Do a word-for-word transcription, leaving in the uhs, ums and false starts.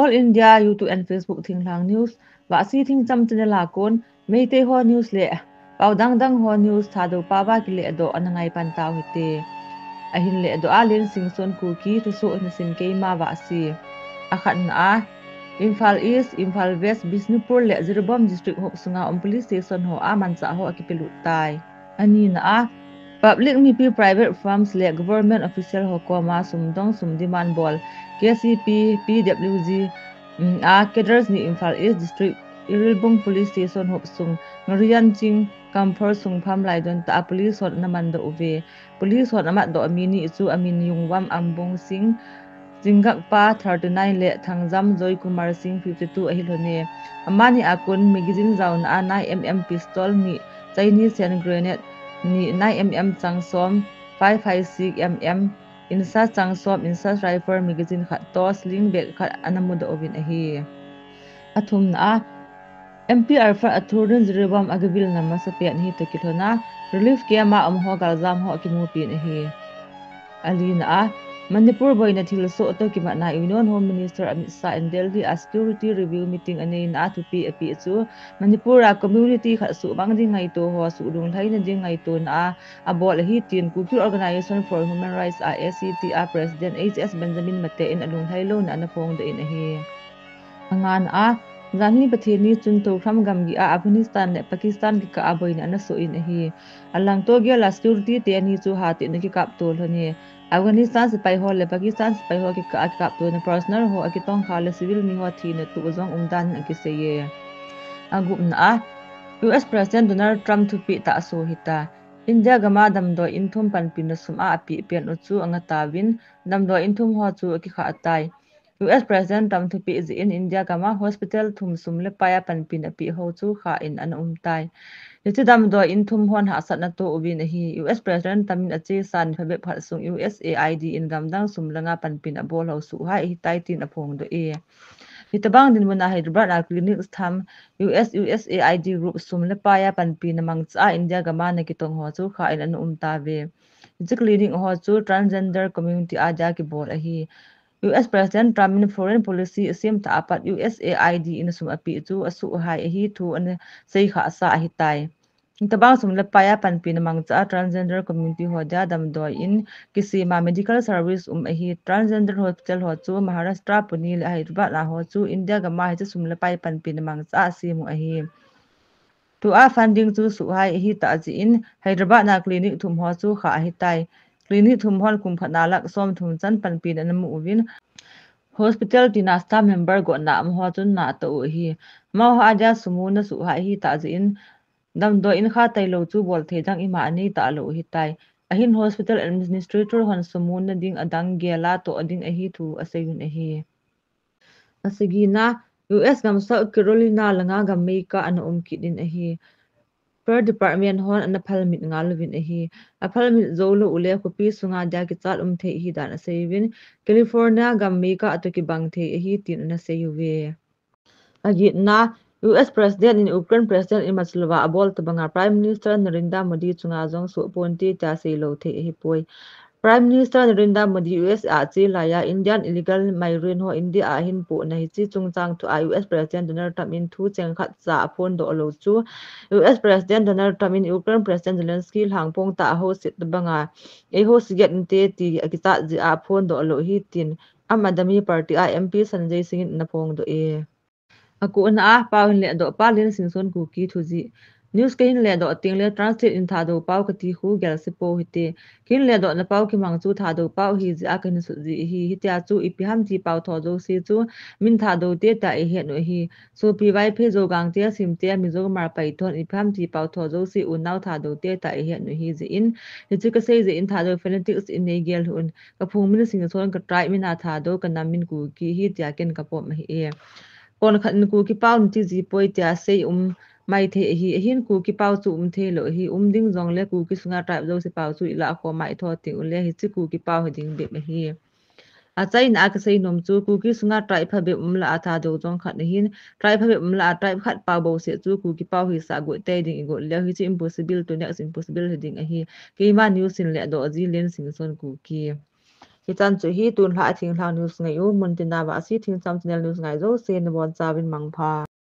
India YouTube and Facebook thinglhang news, Vahsi Thingcham channel a kon, Meitei ho news le pao dangdang ho news Thadou pao a kilehdoh ana ngai pan tau hite. Ahin lehdoh a Liansingson Kuki thusoh hin nasim keima Vahsi. Akhatna a, Imphal East, Imphal West, Bishnupur le Jiribam district hop sunga um police station ho a manchah ho akipelut tai. Anina a, public mipi, private firms le government official ho koma sumdong sum demand bol, K C P, P W G, mm, a cadres ni Imphal East District, Iribung Police Station hop sung, Ngarian Ching, Kamphor sung pham lai don tah a police hon ana mandoh uve. Police hon amatdoh mi ni chu amin Yungwam Ambung Singh, Chinggakpa thirty nine le Thangjam Joykumar Singh fifty two ahi lhone. Amani a kon magazine jaona a nine M M pistol ni, Chinese hand grenade ni, nine M M chang som, five five six M M insa chang som, insa rifle magazine khat toh sling bag khat ana mudoh uvin ahi. Athumna a, M P Alfred Arthur in Jiribam a gavilna masapen hi toh kilhona, relief camp a um ho galjam ho akimupi in ahi. Alina a, Manipur boina thilsoh toh kimatna Union Home Minister Amit Shah in Delhi a security review meeting aneina a thupi apeh chu, Manipur a community khat suhmang ding ngaito ho suhlunglhaina ding ngaitona a abol ahi tin Kuki Organization for Human Rights a A C T a President H S Benjamin Mate in alunglhai louna ana phongdoh in ahi. Angana a, janhi Pathen ni chun Tokhram gamgi a Afghanistan le Pakistan kikah a boina ana soh in ahi. Alangto gel a security teni chu hatah in akikapto lhone. Afghanistan sepai ho le Pakistan sepai ho kikah a kikaptona personnel ho akitongkha le civil mi ho thina toh jong umdan in akiseiye. Agupna a, U S President Donald Trump thupeh tahsa hita. India gam a damdoi in thum panpina sum a apeh pen u chu angatauvin, damdoi in thum ho chu akikhah tai. U S President Trump thupeh jeh in India gam a hospital thum sum le pai a panpina apeh ho chu khah in ana um tai. Hiche damdoi in thum hon hahsatna atoh uvin ahi. U S President Trump in achesa ni phabep khat sung U S A I D in gamdang sum langa panpina abol ho suhhai ahitai tin aphongdoh e. Hitobang dinmun a Hyderabad a clinic thum U S U S A I D group sum le pai a panpina mangcha a India gam a ana kitong ho chu khah in ana um tauve. Hiche clinic ho chu transgender community a dia kibol ahi. U S President Trump in foreign policy asem tah a pat U S A I D in sum apeh chu asuhhai ahi thu ana seikhahsa ahitai. Hitobang sum le pai a panpina mangcha a transgender community ho dia damdoi in kisem a medical service um ahi. Transgender hospital ho chu Maharashtra, Pune le Hyderabad a ho chu India gam a hiche sum le pai panpina mangcha a asem u ahi. Tua funding chu suhhai ahitah jeh in Hyderabad a clinic thum ho chu khah ahitai. Clinic thum hon kum khat a lakh somthum chan panpina ana mu uvin, hospital tina staff member gotna um ho chun na atoh u ahi. Amaho a dia sum muna suhhai ahitah jeh in, damdoi in khah tailou chu bolthei dang ima anei talou ahitai. Ahin hospital administrator hon sum muna ding adang gel a toh ding ahi thu aseiyun ahi. Asagina, U S gam South Carolina langa gam meikah ana um kit in ahi. Fire Department hon ana phalmit ngal uvin ahi. Aphalmit joulou uleh khopi sunga dia kichat um thei ahidan aseiyuvin, California gam meikah atoh kibang thei ahi tin ana seiyuve. Agetna, U S President in Ukraine President imacha louva abol tobanga Prime Minister Narendra Modi chunga jong sohponte tia seilou thei ahipoi. Prime Minister Narendra Modi U S a ache laiya Indian illegal migrant ho India a ahin pohna hiche chungchang thua U S President Donald Trump in thu cheng khatcha aphondoh lou chu U S President Donald Trump in Ukraine President Zelensky lhangphong tah a ahouset tobanga eiho siget inte ti akichat jeh a aphondoh lou ahi tin Aam Aadmi Party a M P Sanjay Singh in ana phongdoh e. Akona a pao hin ledoh pa Liansingson Kuki thujih. News kahin ledoh tengle translate in Thadou pao kati khu gelse pou hite. Kahin ledohna pao kimang chu Thadou pao ahijeh a kahin sutjih ahi. Hitia chu ipi ham ti pao tho jouse chu min Thadou te tia ihet u ahi. Sopi, Vaiphei, Jou, Gangte, Simte, Mizo, Hmar, Paite hon ipi ham ti pao tho jouse unau Thadou te tia ihet u ahijeh in, hiche kasei jeh in Thadou fanatics in neigel hih un. Kaphung min Singson, ka tribe min a Thadou, kanam min Kuki ahi tia ken kapom ahi e. Konkhat in Kuki pao nati jipoi tia sei um maithei ahi. Ahin Kuki pao chu umtheilou ahi. Um ding jongle Kuki sunga tribe jouse pao chu ilah khom a itho teng uleh hiche Kuki pao hiding bep ahi. Achaina a kaseinom chu Kuki sunga tribe phabep umlah a Thadou jong khat ahin, tribe phabep umlah a tribe khat pao bouseh chu Kuki pao hisah got tei ding igot leu hiche impossible to next impossible hiding ahi. Keima news in ledoh ji, Liansingson Kuki. Hichan chu hi tunlhah a thinglhang news ngai u, muntina Vahsi Thingcham channel news ngai jouse nabonchauvin mangpha.